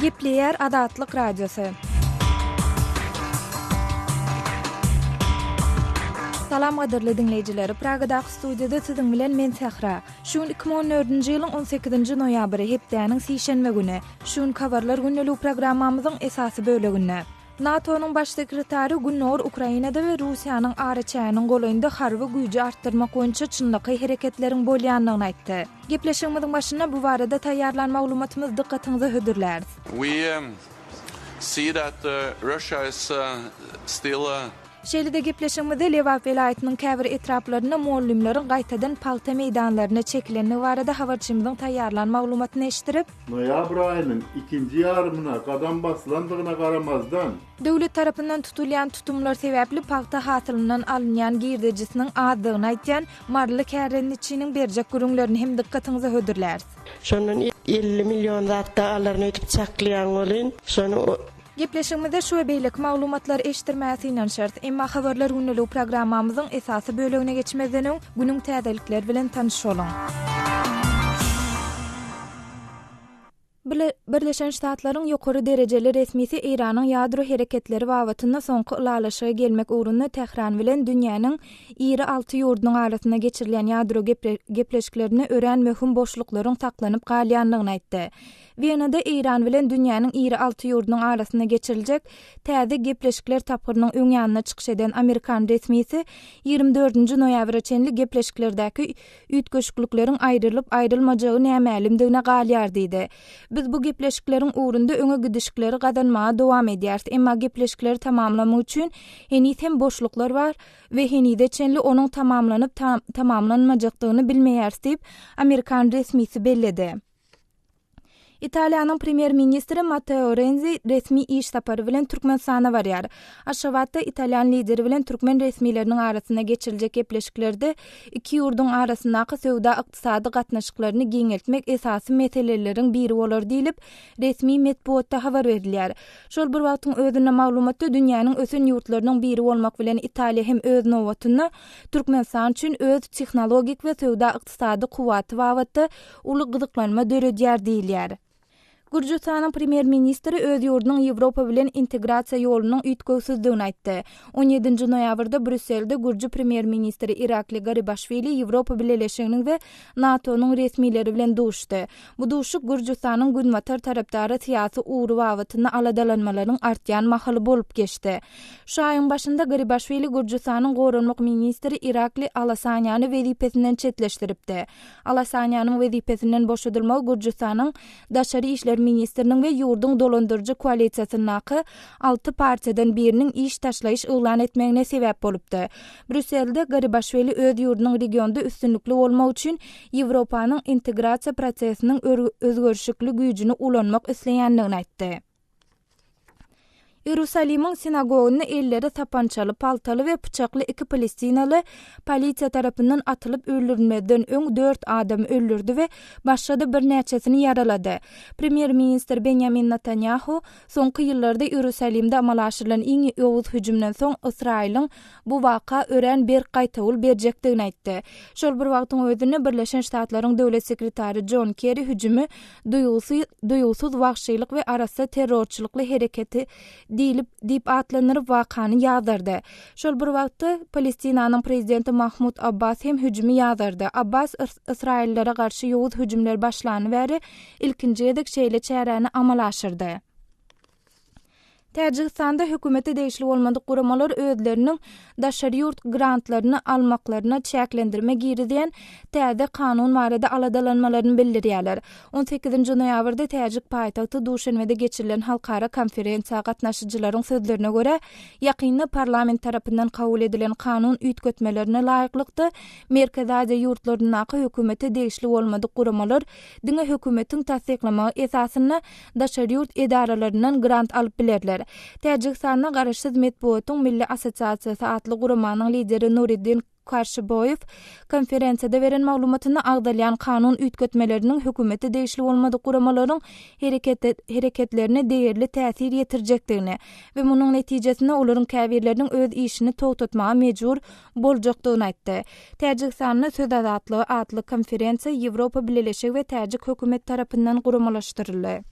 Gepleýär Azatlyk Radiosy. Salam gadyrly diňleýjiler. Pragadaky studiýada siziň bilen men Sähra. Şu gün 2014-nji ýylyň 18-nji noýabry, hepdäniň sişenbe güni. Şu günki habarlar gündeligi programmamyzyň esasy böleginde. NATO-nyň Baş sekretary Gündogar Ukrainada we Russiýanyň araçäginiň golaýynda harby güýji artdyrmak boýunça çynlakaý hereketleriň bolýandygyny aýtdy. Gepleşigimiziň başynda bu barada taýýarlan maglumatymyzy dykgatyňyza hödürläris. We see that Russia is still. Şeýle-de gepleşigimizde Lebap welaýatynyň käbir etraplarynda mugallymlaryň gaýtadan pagta meýdanlaryna çekilendigi barada habarçymyzyň taýýarlan maglumatyny eşitdirip, Noýabr aýynyň ikinji ýarymyna gadam basylandygyna garamazdan, Döwlet tarapyndan tutulýan tutumlar sebäpli pagta hasylyndan alynýan girdejisiniň azdygyny aýtýan maryly kärendeçiniň berjek gürrüňlerini hem dykgatyňyza hödürläris. Şondan 50 million zat-da alaryn öýdüp çaklaýan welin, şony Gepleşigimizde şu we beýleki maglumatlary eşitdirmäge synanyşarys. Emma Habarlar gündeligi programmamyzyň esasy bölegine geçmezden öň, günüň täzelikleri bilen tanyş boluň. Birleşen Ştatlaryň ýokary derejeli resmisi Eýranyň ýadro hereketleri babatynda soňky ylalaşyga gelmek ugrunda Tähran bilen dünýäniň iri alty ýurdunyň arasynda geçirilýän ýadro gepleşiklerinde örän möhüm boşluklaryň saklanyp galýandygyny aýtdy. Wenada Eýran bilen dünýäniň iri alty ýurdunyň arasynda geçiriljek täze gepleşikler tapgyrynyň öň ýanynda çykyş eden amerikan resmisi 24 dördünji noýabra çenli gepleşiklerdäki üýtgeşiklikleriň aýrylyp-aýrylmajagy nämälimdigine galýar diýdi. Biz bu gepleşikleriň ugrunda öňe gidişikleri gazanmaga dowam edýäris, emma gepleşikleri tamamlamak üçin heniz hem boşluklar bar we henize çenli onuň tamamlanyp-tamamlanmajakdygyny bilmeýäris diýip, amerikan resmisi belledi. Italiýanyň Premýer-ministri Matteo Renzi resmi iş sapary bilen Türkmenistana barýar. Aşgabatda italýan lideri bilen türkmen resmileriniň arasynda geçiriljek gepleşiklerde iki ýurduň arasyndaky söwda-ykdysady gatnaşyklaryny giňeltmek esasy meseleleriň biri bolar diýlip, resmi metbugatda habar berilýär. Şol bir wagtyň özünde maglumatda dünýäniň ösen ýurtlarynyň biri bolmak bilen Italiýa hem öz nobatynda Türkmenistan üçin öz tehnologik we söwda-ykdysady kuwwaty babatda uly gyzyklanma döredýär diýilýär. Gürjüstanyň premýer-ministri öz ýurdunyň Ýewropa bilen integrasiýa ýolunyň üýtgewsizdigini aýtdy. On ýedinji noýabrda Brýusselde gürji premýer-ministri Irakli Garibaşwili Ýewropa Bileleşiginiň we NATO-nyň resmileri bilen duşdy. Bu duşuşyk Gürjüstanyň günbatar tarapdary syýasy ugry babatynda aladalanmalaryň artýan mahaly bolup geçdi. Şu aýyň başynda Garibaşwili Gürjüstanyň goranmak ministri Irakli Alasaniýany wezipesinden çetleşdiripdi. Alasaniýanyň wezipesinden boşadylmagy Gürjüstanyň daşary işler ministriniň we ýurduň dolandyryjy koalisiýasyndaky alty partiýadan biriniň iş taşlaýyş yglan etmegine sebäp bolupdy. Brýusselde Garibaşwili öz ýurdunyň regionda üstünlikli bolmak üçin Ýewropanyň integrasiýa prosesiniň özgerişikli güýjüni ulanmak isleýändigini aýtdy. Iýerusalimiň sinagogynda elleri sapançaly, paltaly we pyçakly iki palestinaly polisiýa tarapyndan atylyp öldürilmezden öň dört adamy öldürdi we başga-da birnäçesini ýaralady. Premýer-ministr Benýamin Netanýahu soňky ýyllarda Iýerusalimde amala aşyrylan iň ýowuz hüjümden soň Ysraýylyň bu waka örän berk gaýtawul berjekdigini aýtdy. Şol bir wagtyň özünde Birleşen Ştatlaryň döwlet sekretary Jon Kerri hüjümi duýgusy, duýgusyz wagşylyk we arassa terrorçylykly hereketi diýlip diýip atlandyryp wakany ýazardy. Şol bir wagtda, Palestinanyň prezidenti Mahmud Abbas hem hüjümi ýazardy. Abbas ysraýyllylara garşy ýowuz hüjümler başlany bäri ilkinji gezek şeýle çäräni amala aşyrdy. Täjigistanda hökümete degişli bolmadyk guramalar özleriniň daşary ýurt grantlaryny almaklaryna çäklendirme girizýän täze kanun barada aladalanmalaryny bildirýärler. On sekizinji noýabrda täjik paýtagty Duşenbede geçirilen halkara konferensiýa gatnaşyjylaryň sözlerine görä, ýakynda parlament tarapyndan kabul edilen kanun üýtgetmelerine laýyklykda, Merkezi Aziýa ýurtlaryndaky hökümete degişli bolmadyk guramalar diňe hökümetiň tassyklamagy esasynda daşary ýurt edaralaryndan grant alyp bilerler. Täjigistanda Garaşsyz metbugatyň milli assosiasiýasy atly guramanyň lideri Nuriddin Karşyboýew konferensiýada beren maglumatynda agzalýan kanun üýtgetmeleriniň hökümete degişli bolmadyk guramalaryň hereketlerine degerli täsir ýetirjekdigini we munuň netijesinde olaryň käbirleriniň öz işini togtatmaga mejbur boljakdygyny aýtdy. Täjigistanda Söz azatlygy atly konferensiýa Ýewropa Bileleşigi we täjik hökümeti tarapyndan guramalaşdyryldy.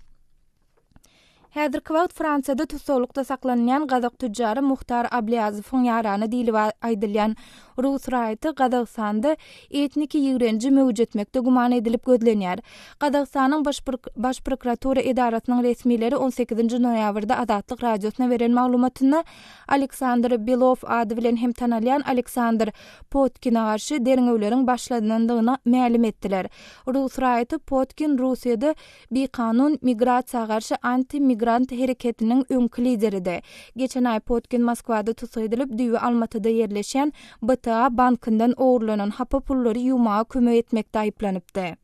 Häzirki wagt Fransiýada tussaglykda saklanylýan gazak tüjjary Muhtar Ablýazowyň ýarany diýlip aýdylýan rus raýaty Gazagystanda etniki ýigrenji möwjetmekde güman edilip gözlenýär. Gazagystanyň Baş prokuratura edarasynyň resmileri on sekizinji noýabrda Azatlyk Radiosyna beren maglumatynda Aleksandr Below ady bilen hem tanalýan Aleksandr Potkine garşy derňewleriň başlanandygyny mälim etdiler. Rus raýaty Potkin Russiýada bikanun migrasiýa garşy anti-migrant hereketiniň öňki lideridi. Geçen aý Potkin Moskwada tussag edilip, düýbi Almatyda ýerleşýän BTA bankyndan ogurlanan hapa pullary ýuwmaga kömek etmekde aýyplanypdy.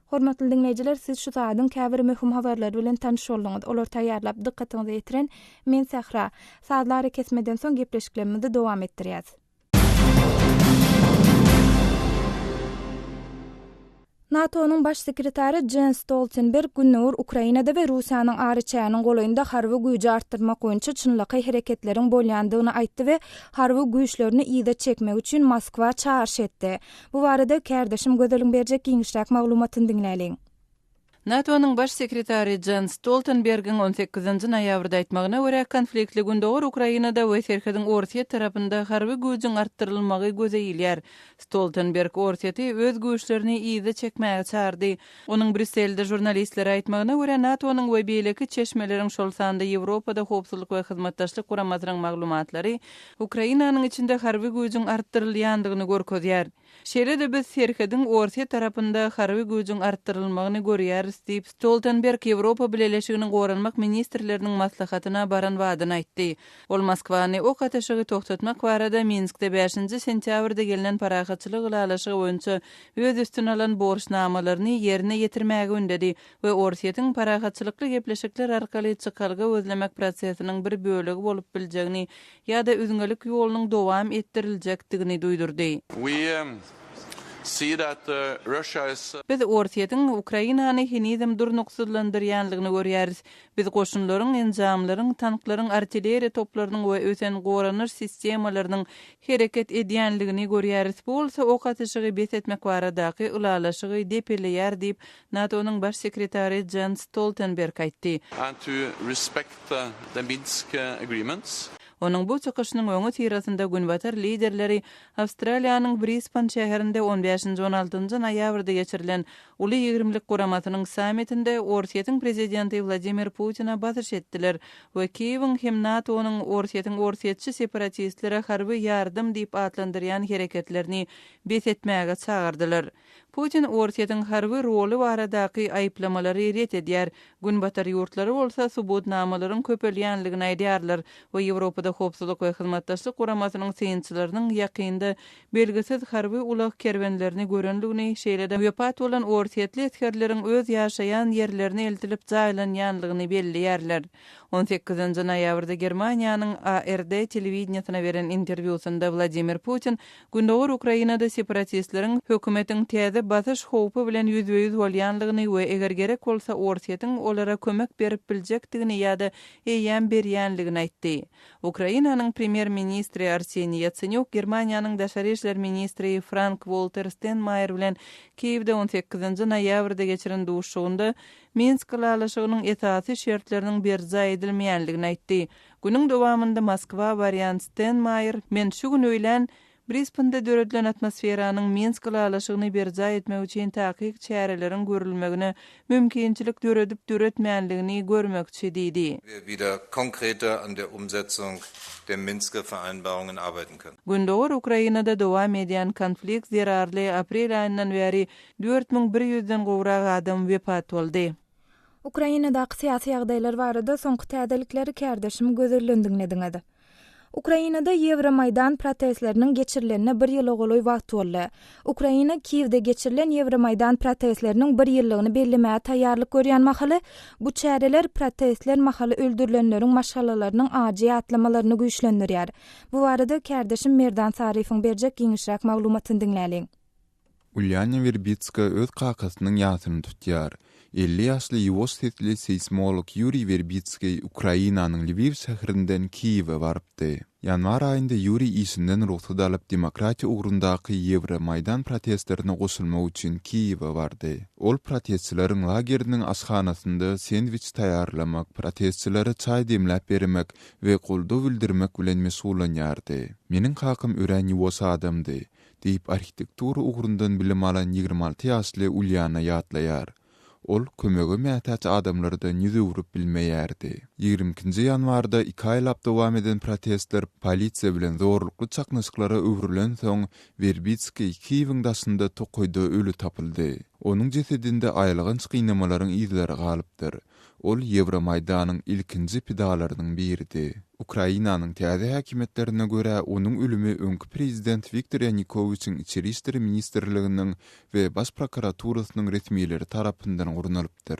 Hormatly diňleýjiler, siz şu sagadyň käbir möhüm habarlary bilen tanyş bolduňyz. Olary taýýarlap, dykgatyňyza ýetiren men Sähra. Sazly arakesmeden soň gepleşiklerimizi dowam etdirýäs. NATO-nyň Baş sekretary Jens Stoltenberg gündogar Ukrainada we Russiýanyň araçäginiň golaýynda harby güýji artdyrmak boýunça çynlakaý hereketleriň bolýandygyny aýtdy we harby güýçlerini yza çekmek üçin Moskwa çagyryş etdi. Bu barada kärdeşim Gözeliň berjek giňişräk maglumatyny diňläliň. NATO-nyň Baş sekretary Jens Stoltenbergiň on sekizinji noýabrda aýtmagyna görä, konfliktli gündogar Ukrainada we serhediň Orsýet tarapynda harby güýjüň artdyrylmagy göze ilýär. Stoltenberg Orsýeti öz güýçlerini yza çekmäge çagyrdy. Onuň Brýusselde žurnalistlere aýtmagyna görä, NATO-nyň we beýleki çeşmeleriň, şol sanda Ýewropada Howpsuzlyk we Hyzmatdaşlyk Guramasynyň maglumatlary Ukrainanyň içinde harby güýjüň artdyrylýandygyny görkezýär. Şeýle-de biz serhediň Orsýet tarapynda harby güýjüň artdyrylmagyny görýäris diýip, Stoltenberg Ýewropa Bileleşiginiň goranmak ministrleriniň maslahatyna baran badyna aýtdy. Ol Moskwany ok atyşygy togtatmak barada Minskde bäşinji sentýabrda gelnen parahatçylyk ylalaşygy boýunça öz üstüne alan borçnamalaryny ýerine ýetirmäge ündedi we Orsýetiň parahatçylykly gepleşikler arkaly çykalga gözlemek prosesiniň bir bölegi bolup biljegini ýa-da üzňelik ýolunyň dowam etdiriljekdigini duýdurdy. Biz Orsýetiň Ukrainany henizem durnuksyzlandyrýanlygyny görýäris. Biz goşunlaryň, enjamlaryň, tanklaryň, artilleriýa toplarynyň we ösen goranyş sistemalarynyň hereket edýänligini görýäris. Bu bolsa ok atyşygy bes etmek baradaky ylalaşygy depeleýär diýip, NATO-nyň Baş sekretary Jens Stoltenberg aýtdy. the Minsk agreements. Onuň bu çykyşynyň öňüsyrasynda günbatar liderleri Awstraliýanyň Brisban şäherinde on bäşinji-on altynjy noýabrda geçirilen Uly ýigrimlik guramasynyň sammitinde Orsýetiň prezidenti Wladimir Putine basyş etdiler we Kiýewiň hem NATO-nyň Orsýetiň orsýetçi separatistlere harby ýardam diýip atlandyrýan hereketlerini bes etmäge çagyrdylar. Putin Orsýetiň harby roly baradaky aýyplamalary ret edýär, Günbatar ýurtlary bolsa subutnamalaryň köpelýänligini aýdýarlar we Ýewropada Howpsuzlyk we Hyzmatdaşlyk Guramasynyň synçylarynyň ýakynda belgisiz harby ulag kerwenlerini görenligini, şeýle-de wepat bolan orsýetli esgerleriň öz ýaşaýan ýerlerine eltilip jaýlanýanlygyny belleýärler. On sekizinji noýabrda Germaniýanyň ARD telewideniýesine beren interwýusynda Wladimir Putin Gündogar Ukrainada separatistleriň hökümetiň täze basyş howpy bilen ýüzbe-ýüz bolýanlygyny we eger gerek bolsa Orsýetiň olara kömek berip biljekdigini ýa-da eýýäm berýänligini aýtdy. Ukrainanyň premýer-ministri Arseniý Ýatsenýuk Germaniýanyň daşary işler ministri Frank-Walter Stenmaýer bilen Kiýewde on sekizinji noýabrda geçiren duşuşygynda Minsk ylalaşygynyň esasy şertleriniň berjaý edilmeýänligini aýtdy. Günüň dowamynda Moskwa barýan Stenmaýer, Men şu gün öýlän Brisbende döredilen atmosferanyň Minsk ylalaşygyny berjaý etmek üçin takyk çäreleriň görülmegine mümkinçilik döredip-döretmänligini görmekçi diýdi. wir wieder konkreter an der Umsetzung der Minsker Vereinbarungen arbeiten können. Gündogar Ukrainada dowam edýän konflikt zerarly aprel aýyndan bäri 4100-den gowrak adam wepat boldy. Ukrainadaky syýasy ýagdaýlar barada soňky täzelikleri kärdeşim Gözelden diňlediňiz. Ukrainada Ýewromaýdan protestleriniň geçirilenine bir ýyla golaý wagt boldy. Ukraina Kiýewde geçirilen Ýewromaýdan protestleriniň bir ýyllygyny bellemäge taýýarlyk görýän mahaly, bu çäreler protestler mahaly öldürilenleriň maşgalalarynyň ajy ýatlamalaryny güýçlendirýär. Bu barada kärdeşim Merdan Saryýewiň berjek giňişräk maglumatyny diňläliň. Ulýana Werbitska öz kakasynyň ýasyny tutýar. 50 ýaşly ýuwaş sesli seýsmolog Ýuriý Werbitskiý Ukrainanyň Lwiw şäherinden Kiýewe barypdy. Ýanwar aýynda Ýuriý işinden rugsat alyp, demokratiýa ugrundaky Ýewromaýdan protestlerine goşulmak üçin Kiýewe bardy. Ol protestçileriň lageriniň aşhanasynda sendwiç taýýarlamak, protestçilere çaý demläp bermek we goldaw bildirmek bilen meşgullanýardy. Meniň kakam örän ýuwaş adamdy. Diýip, arhitektura ugrundan bilim alan 26 ýaşly Ulýana ýatlaýar. Ol kömege mätäç adamlardan ýüz öwrüp bilmeýärdi. Ýigrimi ikinji ýanwarda iki aýlap dowam eden protestler polisiýa bilen zorlukly çaknyşyklara öwrülensoň, Werbitskiý Kiýewiň daşynda tokaýda öli tapyldy. Onuň jesedinde aýylganç gynamalaryň yzlary galypdyr. Ol Ýewromaýdanyň ilkinji pidalarynyň biridi. Ukrainanyň täze häkimiýetlerine görä, onuň ölümi öňki prezident Wiktor Ýanukowiçiň Içeri işler ministrliginiň we Baş prokuraturasynyň resmileri tarapyndan gurnalypdyr.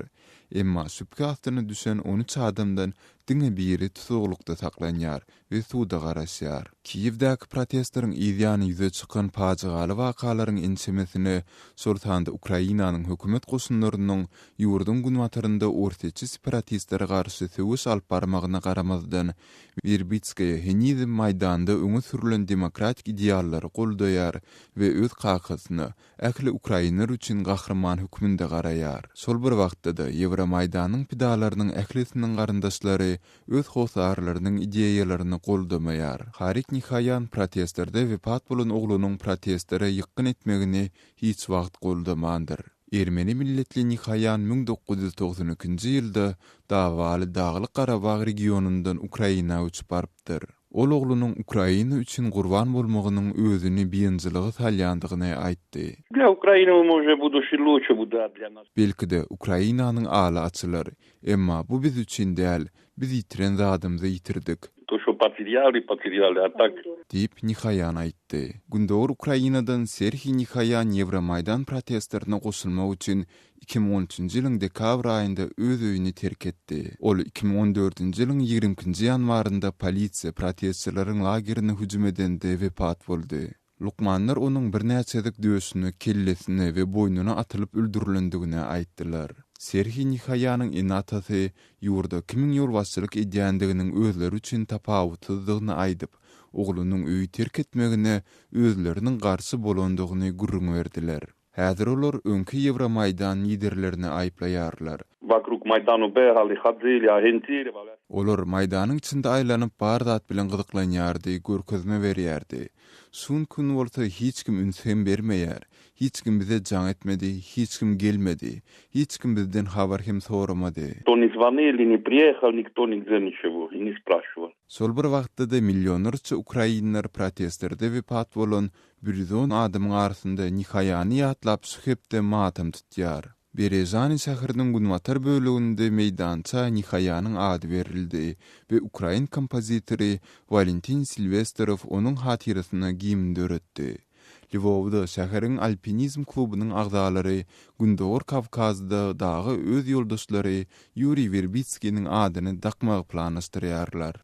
Emma şübhe astyna düşen 13 adamdan diňe biri tusaglykda saklanýar we suda garaşýar. Kiýewdäki protestleriň yz ýany ýüze çykan pajygaly wakalaryň ençemesine, şol sanda Ukrainanyň hökümet goşunlarynyň ýurduň günbatarynda orsýetçi separatistlere garşy söweş alyp barmagyna garamazdan, Werbitskaýa henizem Maýdanda öňe sürlen demokratik ideallary goldaýar we öz kakasyna, ähli ukrainler üçin gahryman hökmünde garaýar. Şol bir wagtda-da, Ýewromaýdanyň pidalarynyň ählisiniň garyndaşlary öz hossarlarynyň ideýalaryny goldamaýar. Harik Nihaýan protestlerde wepat bolan oglunyň protestlere ýykgyn etmegini hiç wagt goldamandyr. Ermeni milletli Nihaýan 1992-nji ýylda dawaly Daglyk-Garabag regionyndan Ukraina göçüp barypdyr. Ol oglunyň Ukraina üçin gurban bolmagynyň özüni biynjylyga salýandygyny aýtdy. Belki-de, Ukrainanyň aly açylar. Emma bu biz üçin däl, biz ýitiren zadymyzy ýitirdik. Diýip, Nihaýan aýtdy. Gündogar Ukrainadan Serhiý Nihaýan Ýewromaýdan protestlerine goşulmak üçin 2013-nji ýylyň dekabr aýynda öz öýüni terk etdi. Ol 2014-nji ýylyň ýigrimi ikinji ýanwarynda polisiýa protestçileriň lagerine hüjüm edende wepat boldy. Lukmanlar onuň birnäçe gezek döşüne, kellesine we boýnuna atylyp öldürilendigini aýtdylar. Serhiý Nihaýanyň ene-atasy ýurda kimiň ýolbaşçylyk edýändiginiň özleri üçin tapawutsyzdygyny aýdyp, oglunyň öýi terk etmegine özleriniň garşy bolandygyny gürrüň berdiler. Häzir olar öňki Ýewromaýdan liderlerini aýyplaýarlar. Olar Maýdanyň içinde aýlanyp, bar zat bilen gyzyklanýardy, görkezme berýärdi. Şu gün bolsa hiç kim üns hem bermeýär. Hiç kim bize jaň etmedi, hiç kim gelmedi. Hiç kim bizden habar hem soramady. Şol bir wagtda-da millionlarça ukrainler protestlerde wepat bolan 110 adamyň arasynda Nihaýany ýatlap şu hepde matam tutýar. Berežany şäheriniň günbatar böleginde meýdança Nihaýanyň ady berildi we ukrain kompozitory Walentin Silwesterow onuň hatyrasyna gimn döretdi. Lwowda şäheriň alpinizm klubunyň agzalary Gündogar Kawkazda daga öz ýoldaşlary Ýuriý Werbitskiniň adyny dakmagy planlaşdyrýarlar.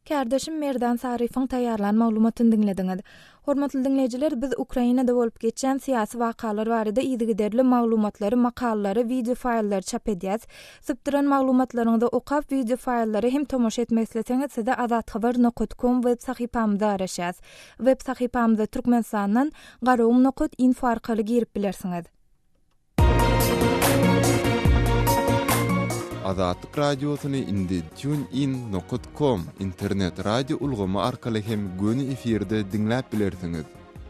Kärdeşim Merdan Saryýewiň taýýarlan maglumatyny diňlediňiz. Hormatly diňleýjiler, biz Ukrainada bolup geçýän syýasy wakalar barada yzygiderli maglumatlary, makalalary, wideo faýllary çap edýäs. Sypdyran maglumatlaryňyzy okap, wideo faýllara hem tomaşa etmek isleseňiz size azathabar nokat kom web sahypamyzda garaşýas. Web sahypamyza Türkmenistandan garagum nokat info arkaly girip bilersiňiz. Azatlyk Radiosyny indi TuneIn nokat com internet radio ulgamy arkaly hem göni efirde diňläp bilersiňiz.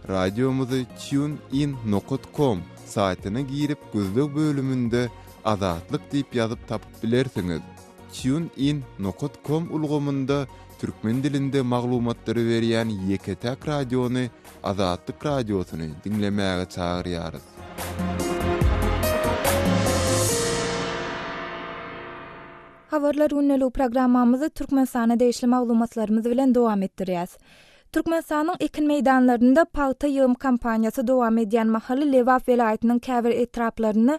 Radiomyzy TuneIn nokat com saýtyna girip gözleg bölüminde Azatlyk diýip ýazyp tapyp bilersiňiz. TuneIn nokat com ulgamynda türkmen dilinde maglumatlary berýän ýeke-täk radiony Azatlyk Radiosyny diňlemäge çagyrýarys. Habarlar gündeligi programmamyzy Türkmenistana degişli maglumatlarymyz bilen dowam etdirýäs. Türkmenistanyň ekin meýdanlarynda pagta ýygym kampaniýasy dowam edýän mahaly Lebap welaýatynyň käbir etraplarynda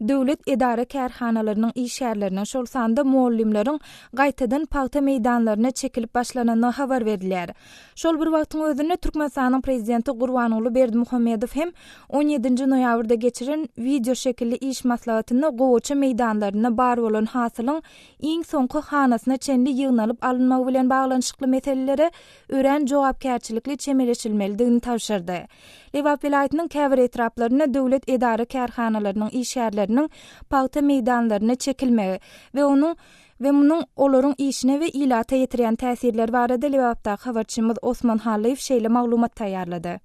döwlet edara-kärhanalarynyň işgärleriniň, şol sanda mugallymlaryň gaýtadan pagta meýdanlaryna çekilip başlanandygy habar berilýär. Şol bir wagtyň özünde Türkmenistanyň prezidenti Gurbanguly Berdimuhamedow hem on ýedinji noýabrda geçiren wideoşekilli iş maslahatynda gowaça meýdanlarynda bar bolan hasylyň iň soňky hanasyna çenli ýygnalyp alynmagy bilen baglanyşykly meselelere örän jogapkärçilikli çemeleşilmelidigini tabşyrdy. Lebap welaýatynyň käbir etraplarynda döwlet edara-kärhanalarynyň işgärleriniň pagta meýdanlaryna çekilmegi we onuň we munuň olaryň işine we ilata ýetirýän täsirleri barada Lebapdaky habarçymyz Osman Hallyýew şeýle maglumat taýýarlady.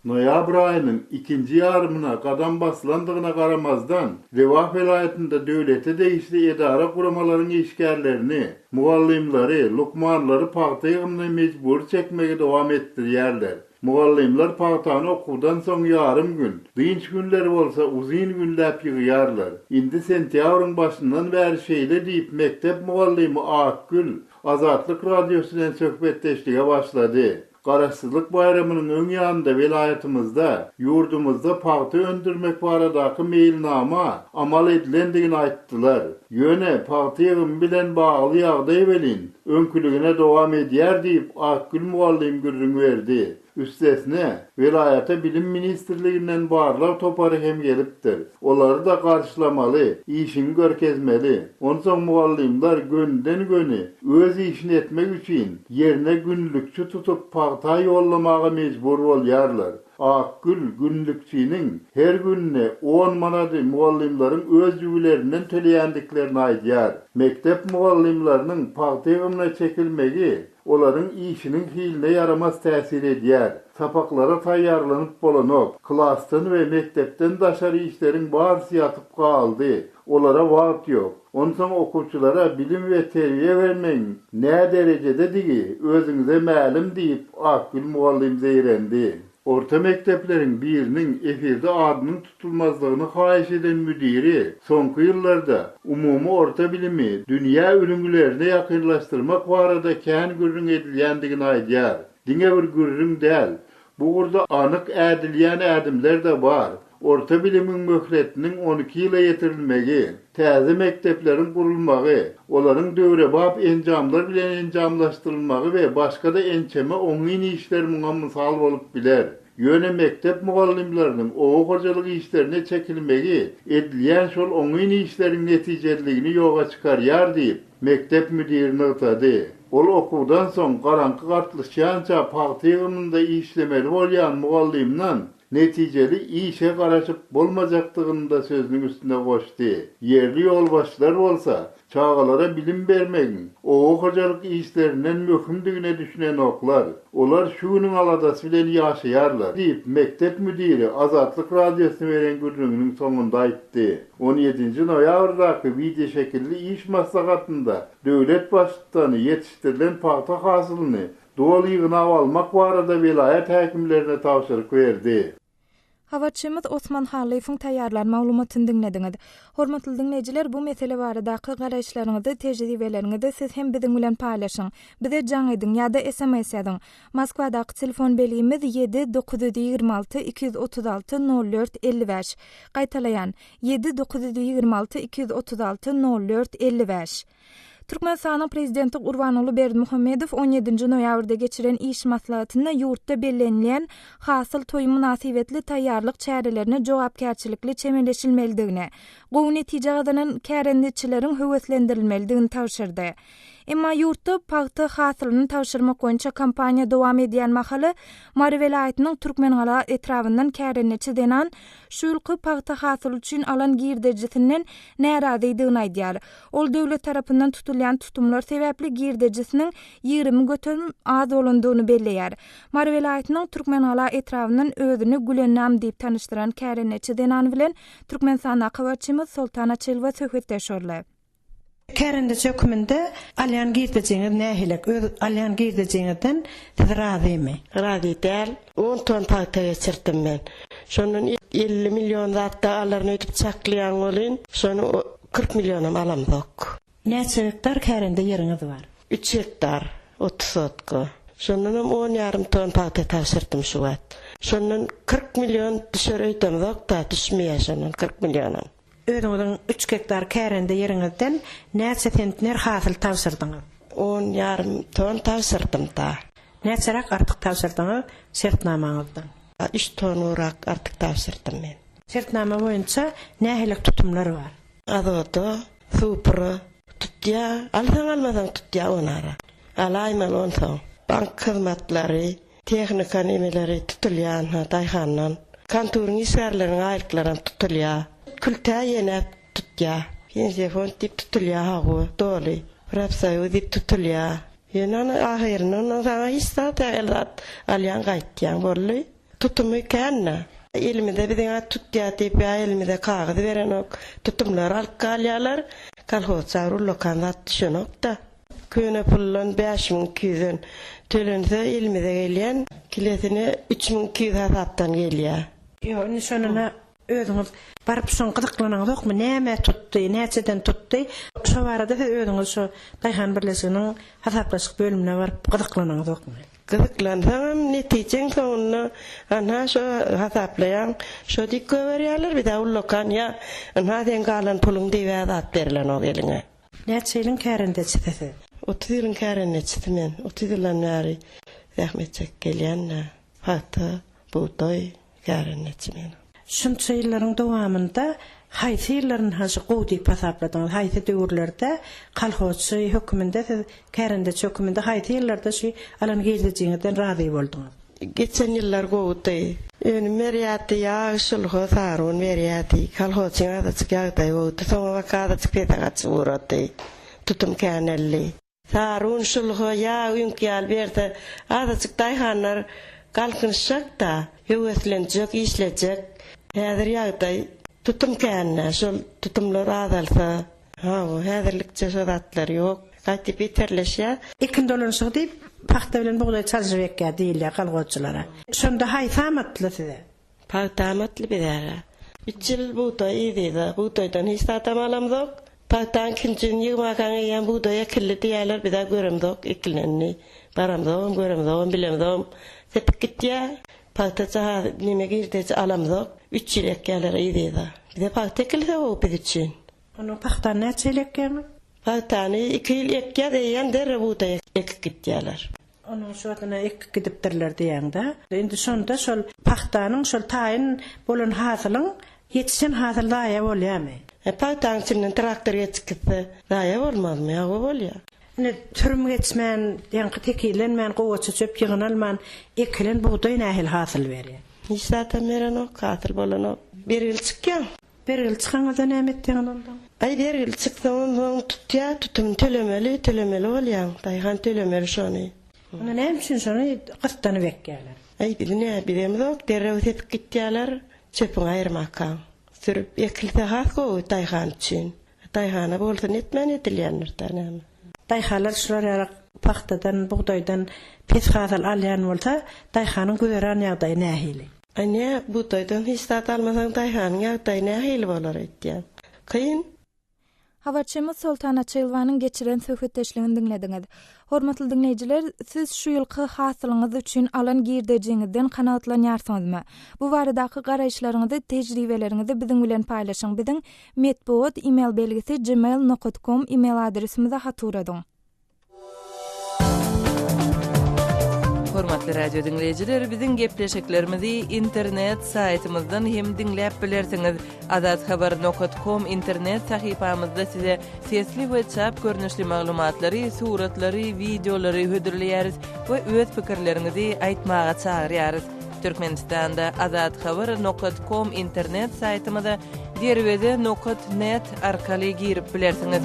Noýabr aýynyň ikinji ýarymyna gadam basylandygyna garamazdan, Lebap welaýatynda döwlete degişli edara-guramalaryň işgärlerini, mugallymlary, lukmanlary pagta ýygymyna mejbury çekmegi dowam etdirýärler. Mugallymlar pagtany okuwdan soň ýarym gün, dynç günleri bolsa uzyn günläp ýygýarlar. Indi sentýabryň başyndan bäri şeýle diýip mekdep mugallymy Akgül Azatlyk Radiosy bilen söhbetdeşlige başlady. Garaşsyzlyk baýramynyň öň ýanynda welaýatymyzda, ýurdumyzda pagta öndürmek baradaky meýilnama amal edilendigini aýtdylar. Ýöne pagta ýygymy bilen bagly ýagdaý welin, öňküligine dowam edýär diýip, Akgül mugallym gürrüň berdi. Üstesine, welaýata Bilim ministrliginden barlag topary hem gelipdir. Olary-da garşylamaly, işiňi görkezmeli. Onsoň mugallymlar gönüden-göni öz işini etmek üçin ýerine günlükçi tutup pagta ýollamaga mejbur bolýarlar. Akgül günlükçiniň her gününe on manady mugallymlaryň öz jübülerinden töleýändiklerini aýdýar. Mekdep mugallymlarynyň pagta ýygymyna çekilmegi Olaryň işiniň hiline ýaramaz täsir edýär. Sapaklara taýýarlanyp bolanok. Klasdan we mekdepden daşary işleriň barysy ýatyp galdy. Olara wagt ýok. Onsoň okuwçylara bilim we terbiýe bermegiň näderejededigi özüňize mälim diýip, Akgül mugallym zeýrendi. Orta mekdepleriň biriniň efirde adynyň tutulmazlygyny haýyş eden müdiri soňky ýyllarda umumy orta bilimi dünýä ülňülerine ýakynlaşdyrmak barada kän gürrüň edilýändigini aýdýar. Diňe bir gürrüň däl, bu ugurda anyk ädilýän ädimler-de bar. Orta bilimiň möhletiniň 12 ýyla ýetirilmegi, täze mekdepleriň gurulmagy, olaryň döwrebap enjamlar bilen enjamlaşdyrylmagy we başga-da ençeme oňyn işler muňa mysal bolup biler. Ýöne mekdep mugallymlarynyň oba hojalyk işlerine çekilmegi edilýän şol oňyn işleriň netijeliligini ýoga çykarýar diýip, mekdep müdiri nygtady. Ol okuwdan soň garaňky gatlyşýança pagta ýygymynda işlemeli bolýan mugallymdan Netijeli işe garaşyp bolmajakdygyny-da sözüniň üstüne goşdy. Ýerli ýolbaşçylar bolsa, çagalara bilim bermegiň oba hojalyk işlerinden möhümdigine düşünenoklar. Olar şu günüň aladasy bilen ýaşaýarlar, diýip, mekdep müdiri Azatlyk Radiosyna beren gürrüňiniň soňunda aýtdy. On ýedinji noýabrdaky wideoşekilli iş maslahatynda döwlet Baştutany ýetişdirilen pagta hasylyny Doly ýygnap almak barada welaýat häkimlerine tabşyryk berdi. Habarçymyz Osman Hallyýewiň taýýarlan maglumatyny diňlediňiz. Hormatly diňleýjiler, bu mesele baradaky garaýyşlaryňyzy, tejribeleriňizi siz hem biziň bilen paýlaşyň. Bize jaň ediň ýa-da sms ýazyň. Moskwadaky telefon belgimiz ýedi 926 236 04 55. Gaýtalaýan, ýedi 926 236 04 55. Türkmenistanyň Prezidenti Gurbanguly Berdimuhamedow on ýedinji noýabrda geçiren iş maslahatynda ýurtda bellenilýän Hasyl toýy mynasybetli taýýarlyk çärelerine jogapkärçilikli çemeleşilmelidigini, gowy netije gazanan kärendeçileriň höweslendirilmelidigini tabşyrdy. Emma ýurtda pagta hasylyny tabşyrmak boýunça kampaniýa dowam edýän mahaly Mary welaýatynyň Türkmengala etrabyndan kärendeçi zenan şu ýylky pagta hasyly üçin alan girdejisinden närazydygyny aýdýar. Ol döwlet tarapyndan tutulýan tutumlar sebäpli girdejisiniň 20% az bolandygyny belleýär. Mary welaýatynyň Türkmengala etrabyndan özüni Gülennam diýip tanyşdyran kärendeçi zenan bilen Türkmenistandaky habarçymyz Soltan Açylowa söhbetdeş boldy. Kärendeçi hökmünde alýan girdejiňiz nähili? Öz alýan girdejiňizden siz razymy? Razy däl. On ton pagta geçirdim men. Şondan 50 million zat-da alaryn öýdüp çaklaýan welin, şony 40 millionam alamzok. Näçe gektar kärende ýeriňiz bar? Üç gektar, 30 sotka. Şondanam on ýarym ton pagta tabşyrdym şu wagt. Şondan 40 million düşer öýdemzok-da, düşmeýär şondan 40 millionam. Özüňiziň üç gektar kärende ýeriňizden näçe sentner hasyl tabşyrdyňyz? On ýarym ton tabşyrdym-da. Näçeräk artyk tabşyrdyňyz şertnamaňyzdan? Üç ton gowrak artyk tabşyrdym men. Şertnama boýunça nähili tutumlar bar? Azota, supra tutýa, alsaň-almasaň tutýa onara. Alaýmaly onsoň. Bank hyzmatlary, tehnika nemeleri tutulýa ynha daýhandan. Konturyň işgärleriniň aýlyklaram tutulýa. Kültä ýene tutýa. Pensiýa fond diýip tutulýa hawa, doly. Profsoýuz diýip tutulýa. Ýöne ony ahyrynda ondan saňa hiç zat el zat alýaň gaýtýaň boldy. Tutumy kän-dä. Elimize biziň-ä tutýa diýip ýa elimize kagyz berenok. Tutumlary alyp galýarlar. Kolhozça bir ullakan zat düşenok-da. Köne puldan 5200-den tölense elimize gelýän kilesine 3200 hasapdan gelýär. Ýok, indi şonuna Özüňiz baryp şoň gyzyklanaňyzokmy, nämä tutdy, näçeden tutdy? Şo barada siz özüňiz şo daýhan birleşiginiň hasaplaşyk bölümine baryp gyzyklanaňyzokmy? Gyzyklansaňam netijeň soňunda anha şo hasaplaýaň, şo diýip goýberýärler, bizä ullakan ýa ynha seň galan puluň diýibä zat berilenok eliňe. Näçe ýylyň kärendeçisi siz? 30 ýylyň kärendeçisi men, 30 ýyldan bäri zähmet çekip gelýän-dä. Pagta, bugdaý, Kärendeçi men. Şunça ýyllaryň dowamynda haýsy ýyllaryny has gowy diýip hasapladyňyz? Haýsy döwürlerde kolhozçy höküminde siz kärendeçi höküminde haýsy ýyllarda şu alan girdejiňizden razy bolduňyz? Geçen ýyllar gowudy. Önüm berýärdi, ýag, şulha, sarun berýärdi. Kolhozçyň azajyk ýagdaýy gowudy. Soňabaka azajyk pese gaçyp ugrady. Tutum käneldi. Sarun, şulha, ýag, üňk ýaly berse, azajyk daýhanlar galkynyşjak-da, höweslenjek, işlejek. Häzir ýagdaý tutum kän-dä, şol tutumlar azalsa, hawa, häzirlikçe şo zatlar ýok. Gaýta beterleşýär. Ekin dolanyşygy diýip, pagta bilen bugdaý çalşyp ekýär diýilýär kolhozçylara. Şonda haýsy amatly size? Pagta amatly bizäre. Üç ýyl bugdaý yz-yza. Bugdaýdan hiç zadam alamzok. Pagtaň ikinjisini ýygmakaň eýýäm bugdaý ekildi diýýärler, bizä göremzok ekilenini. Baramzogam, göremzogam, bilemzogam. Sepip gitýä. Pagta jahaz neme girdeji alamzok. Üç ýyl ekýärler yz-yza. Bize pagta ekilse gowy biz üçin. Onuň pagtany näçe ýyl ekýäňiz? Pagtany iki ýyl ekýäs, eýýäm derrew bugdaý ekip gitýärler. Onuň şu adyna ekip gidipdirler diýýäň-dä. Indi şonda şol pagtanyň şol taýyn bolan hasylyň ýetişen hasyl zaýa bolýarmy? E, pagtaň içinden traktor geçip gitse, zaýa bolmazmy? Hawa bolýar. Indi sürüm geçmän, ýaňky tekizlenmän, gowaça çöp ýygnalman ekilen bugdaý nähili hasyl berýär? Hiç zadam berenok, hasyl bolanok. Bergili çykýaň. Bergili çykaňyzda näme etýäňiz onsoň? Aý bergili çyksaň onsoň tutýa, tutumyny tölemeli, tölemeli bolýaň. Daýhan tölemeli şony. Onda näme üçin şony gyssanyp ekýäler? Aý biz nä bilemzok, derrew sepip gitýäler, çöpüňi aýyrmakaň. Sürüp ekilse has gowy daýhan üçin. Daýhana bolsun etmän edilýändir-dä näme. Daýhanlar şular ýaly pagtadan, bugdaýdan pes hasyl alýan bolsa, daýhanyň güzeran ýagdaýy nähili? A nä, bugdaýdan hiç zat almasaň daýhanyň ýagdaýy nähili bolar öýtýäň? Kyn. Habarçymyz Soltan Açylowanyň geçiren söhbetdeşligini diňlediňiz. Hormatly diňleýjiler, siz şu ýylky hasylyňyz üçin alan girdejiňizden kanagatlanýarsyňyzmy? Bu baradaky garaýyşlaryňyzy, tejribeleriňizi biziň bilen paýlaşyň. Biziň metbugat email belgisi gmail nokat kom email adresimize hat ugradyň. Hormatly radio diňleýjiler, biziň gepleşiklerimizi internet saýtymyzdan hem diňläp bilersiňiz. Azathabar nokat kom internet sahypamyzda size sesli we çap görnüşli maglumatlary, suratlary, wideolary hödürleýäris we öz pikirleriňizi aýtmaga çagyrýarys. Türkmenistanda Azathabar nokat kom internet saýtymyza Derweze nokat net arkaly girip bilersiňiz.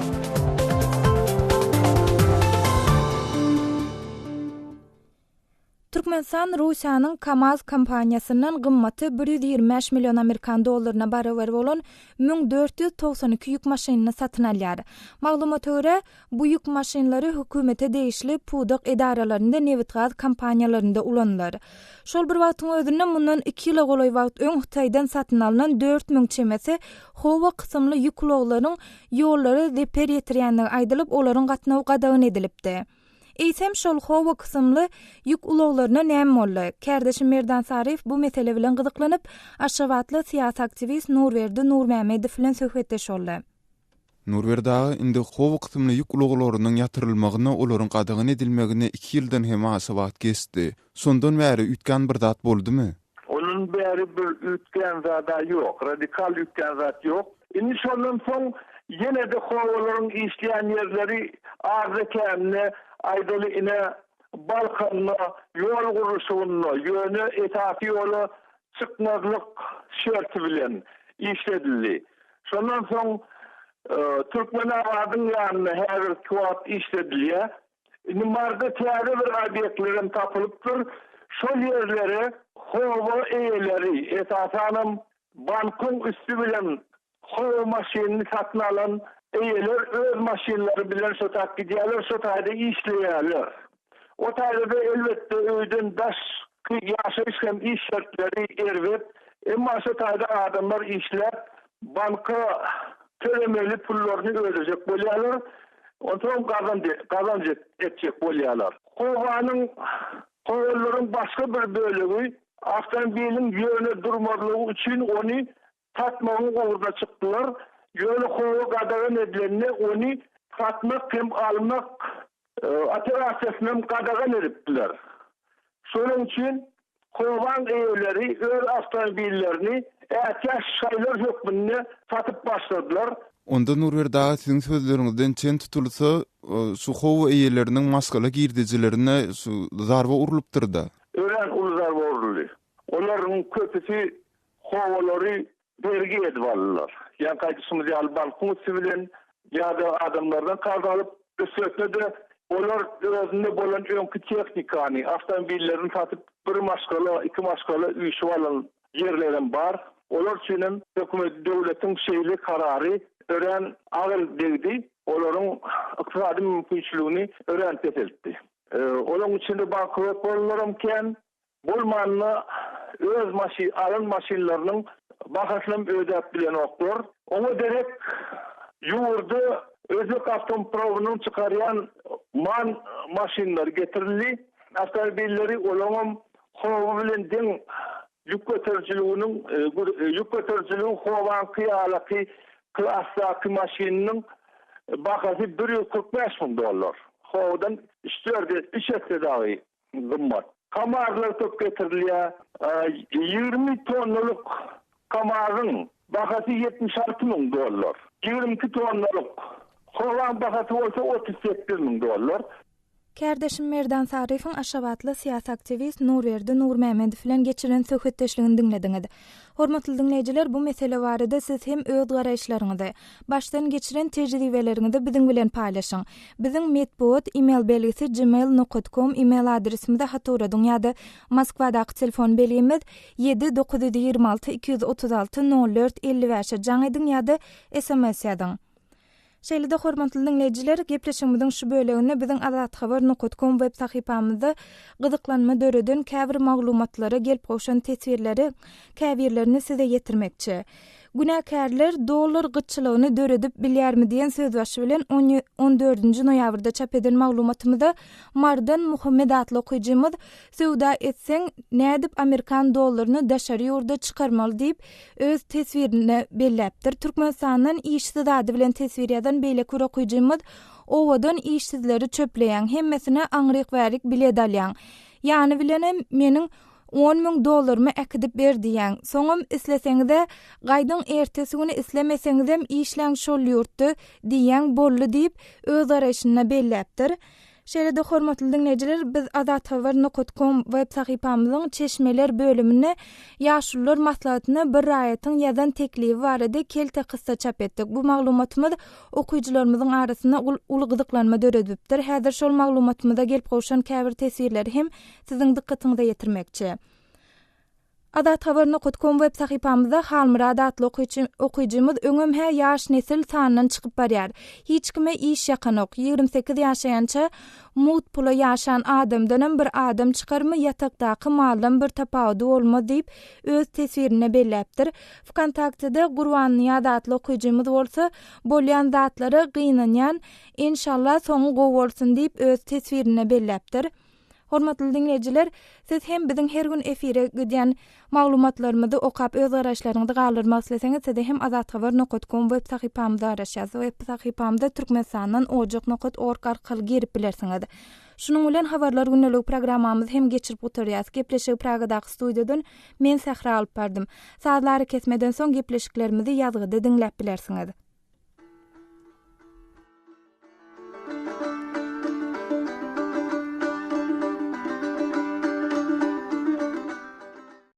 Türkmenistan Russiýanyň Kamaz kompaniýasyndan gymmaty 125 million amerikan dollaryna barabar bolan 1492 ýük maşynyny satyn alýar. Maglumata görä, Bu ýük maşynlary hökümete degişli pudak edaralarynda nebitgaz kompaniýalarynda ulanylar. Şol bir wagtyň özünde mundan iki ýyla golaý wagt öň Hytaýdan satyn alnan 4000 çemesi Howa kysymly ýük ulaglaryň ýollara zeper ýetirýändigi aýdylyp, olaryň gatnawy gadagan edilipdi. Eýsem, şol Howo kysymly ýük ulaglaryna näme boldy? Kärdeşim Merdan Saryýew bu mesele bilen gyzyklanyp, aşgabatly syýasy aktiwist Nurberdi Nurmämmedow bilen söhbetdeş boldy. Nurberdi aga, indi Howo kysymly ýük ulaglarynyň ýatyrylmagyna, olaryň gadagan edilmegine iki ýyldan hem aşa wagt geçdi. Şondan bäri üýtgän bir zat boldumy? Ondan bäri bir üýtgän zad-a ýok, radikal üýtgän zat ýok. Indi şondan soň ýene-de howalaryň işleýän ýerleri azda-kände, aýdaly ine, Balkanda ýol gurluşygynda, ýöne esasy ýola çykmazlyk şerti bilen işledildi. Şondan soň Türkmenabadyň ýanynda häzirki wagt işledilýär. Indi Maryda täze bir obýektlerem tapylypdyr. Şol ýerlere howa eýeleri, esasanam bankyň üsti bilen howa maşynyny satyn alan eýeler öz maşynlary bilen şo tak gidýärler, şo taýda işleýärler. O taýda-da elbetde öýden daşky ýaşaýyş hem iş şertleri erbet. Emma şo taýda adamlar işläp, banka tölemeli pullaryny ödejek bolýarlar. Onsoň gazanç etjek bolýarlar. Howanyň, howalaryň başga bir bölegi awtomobiliň ýöne durmazlygy üçin ony satmagyň ugruna çykdylar. Ýöne howa gadagan edilende ony satmak hem almak operasiýasyny hem gadagan edipdiler. Şonuň üçin Howaň eýeleri öz awtomobillerini ätiýaç şaýlar hökmünde satyp başladylar. Onda Nurberdi aga siziň sözleriňizden çen tutulsa, şu howa eýeleriniň maşgala girdejilerine şu zarba urlupdyrda? Örän uly zarba uruldy. Olaryň köpüsi howalary bergi edip aldylar. Ýaňky aýdyşymyz ýaly bankyň üsti bilen ýa-da adamlardan karz alyp, üstesine-de olar özünde bolan öňki tehnikany, awtomobillerini satyp bir maşgala, iki maşgala üýşüp alan ýerlerem bar. Olar üçin hem hökümet, döwletiň şeýle karary örän agyr degdi, olaryň ykdysady mümkinçiligini örän peseltdi. Olaryň içinde bankrot bolanlaram kän, Bolmanda öz maşyn alan maşynlarynyň bahasynam ödäp bilenoklar. Oňa derek ýurda özbek awtomprowynyň çykarýan man maşynlary getirildi. Awtomobilleri olaňam howa bilen deň ýük göterijiliginiň ýük göterijiligi howaňky ýalaky klasdaky maşynynyň bahasy 145 müň dollar. Howadan üç-dört üç esse dagy gymmat. Kamazlar köp getirilýär. 20 tonnalyk Kamazyň bahasy 76 müň dollar. 22 tonnalyk Howaň bahasy bolsa 38 müň dollar. Kärdeşim Merdan Saryýewiň aşgabatly syýasy aktiwist Nurberdi Nurmämmedow bilen geçiren söhbetdeşligini diňlediňiz. Hormatly diňleýjiler, bu mesele barada siz hem öz garaýyşlaryňyzy, başdan geçiren tejribeleriňizi biziň bilen paýlaşyň. Biziň metbugat email belgisi gmail nokat kom email adresimize hat ugradyň ýa-da Moskwadaky telefon belgimiz ýedi 926 236 04 55-e jaň ediň ýa-da sms ýazyň. Şeýle-de hormatly diňleýjiler, gepleşigimiziň şu böleginde biziň azathabar nokat kom web sahypamyzda gyzyklanma döreden käbir maglumatlara gelip gowşan teswirleri käbirlerini size ýetirmekçi. Günäkärler dollar gytçylygyny döredip bilýärmi diýen sözbaşy bilen on on dördünji noýabrda çap eden maglumatymyzda Marydan Muhammet atly okyjymyz Söwda etseň nädip amerikan dollaryny daşary ýurda çykarmaly diýip öz teswirinde belläpdir. Türkmenistandan işsiz ady bilen teswir ýazan beýleki bir okyjymyz Owadan işsizleri çöpleýäň, hemmesine aňryk-bärik bilet alýaň. Ýany bilenem meniň 10 000 dollarymy äkidip ber diýýäň. Soňam isleseňiz-ä gaýdyň ertesi güni islemeseňizem işläň şol ýurtda diýýäň boldy diýip, öz garaýşynda belläpdir. Şeýle-de hormatly diňleýjiler biz Azathabar nokat kom web sahypamyzyň çeşmeler bölüminde Ýaşulular maslahatyna bir raýatyň ýazan teklibi barada kelte kyssa çap etdik. Bu maglumatymyz okyjylarymyzyň arasynda uly gyzyklanma döredipdir. Häzir şol maglumatymyza gelip gowşan käbir teswirleri hem siziň dykgatyňyza ýetirmekçi. Azathabar nokat kom web sahypamyzda Halmyrat atly okyjy okyjymyz öňem-hä ýaş nesil sandan çykyp barýar. Hiç kime iş ýakanok. 28 ýaşaýança mugt pula ýaşan adamdanam bir adam çykarmy ýatakdaky maldan bir tapawudy bolmaz diýip öz teswirinde belläpdir. Wkontaktede Gurbannyýaz atly okyjymyz bolsa bolýan zatlara gynanýan enşalla soňy gowy bolsun diýip öz teswirinde belläpdir. Hormatly diňleýjiler, siz hem biziň her gün efire gidýän maglumatlarymyzy okap öz garaýyşlaryňyzy galdyrmak isleseňiz size hem azathabar nokat kom web sahypamyzda garaşýas. Web sahypamyza Türkmenistandan ojak nokat org arkaly girip bilersiňiz. Şunuň bilen Habarlar gündeligi programmamyzy hem geçirip gutarýas. Gepleşigi Pragadaky studiýadan men Sähra alyp bardym. Sazly arakesmeden soň gepleşiklerimizi ýazgyda diňläp bilersiňiz.